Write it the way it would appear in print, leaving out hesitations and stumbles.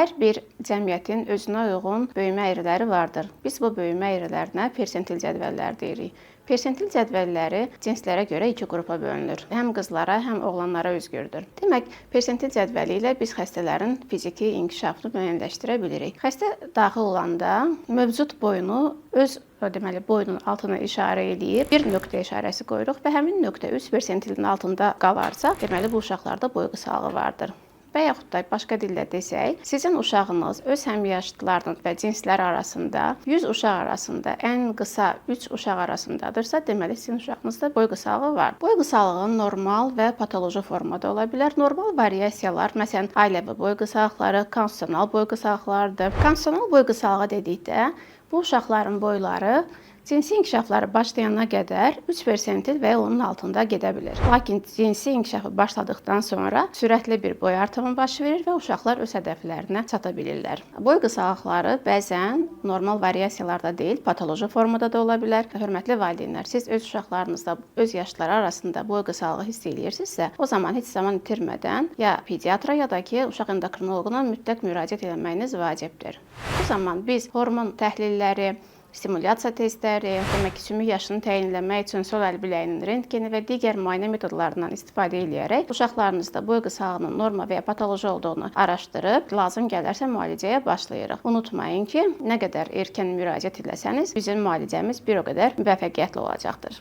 Hər bir cəmiyyətin özünə uyğun böyümə əyriləri vardır. Biz bu böyümə əyrilərinə persentil cədvəllər deyirik. Persentil cədvəlləri cinslərə görə iki qrupa bölünür. Həm qızlara, həm oğlanlara özgüdür. Demək, persentil cədvəli ilə biz xəstələrin fiziki inkişafını müəyyənləşdirə bilirik. Xəstə daxil olanda mövcud boyunu öz deməli boyunun altına işarə eləyib bir nöqtə işarəsi qoyuruq və həmin nöqtə 3 persentilin altında qalarsa, deməli bu uşaqlarda boy qısalığı vardır. Və yaxud da başqa dillə desək, sizin uşağınız öz həmyaşıdlarının və cinsləri arasında 100 uşaq arasında ən qısa 3 uşaq arasındadırsa, deməli sizin uşağınızda boy qısalığı var. Boy qısalığı normal və patoloji formada ola bilər. Normal variasiyalar, məsələn, ailəvi boy qısalıqları, konstitusional boy qısalıqlarıdır. Konstitusional boy qısalığı dedikdə bu uşaqların boyları cinsi inkişafları başlayana qədər 3 persentil və ya onun altında gedə bilir. Lakin cinsi inkişafı başladıqdan sonra sürətli bir boy artımı baş verir və uşaqlar öz hədəflərinə çata bilirlər. Boy qısalıqları bəzən normal variasiyalarda deyil, patoloji formada da ola bilər. Hörmətli valideynlər, siz öz uşaqlarınızda öz yaşları arasında boy qısalığı hiss eləyirsinizsə, o zaman heç zaman itirmədən ya pediatra, ya da ki, uşaq endokrinoloquna mütləq müraciət etməyiniz vacibdir. Bu zaman biz hormon təhlilləri, stimulyasiya testləri, demək ki, sümük yaşını təyin etmək üçün sol əl biləyinin rentgeni və digər müayinə metodlarından istifadə eləyərək uşaqlarınızda boy qısalığının norma və ya patoloji olduğunu araşdırıb, lazım gələrsə müalicəyə başlayırıq. Unutmayın ki, nə qədər erkən müraciət eləsəniz, bizim müalicəmiz bir o qədər müvəffəqiyyətli olacaqdır.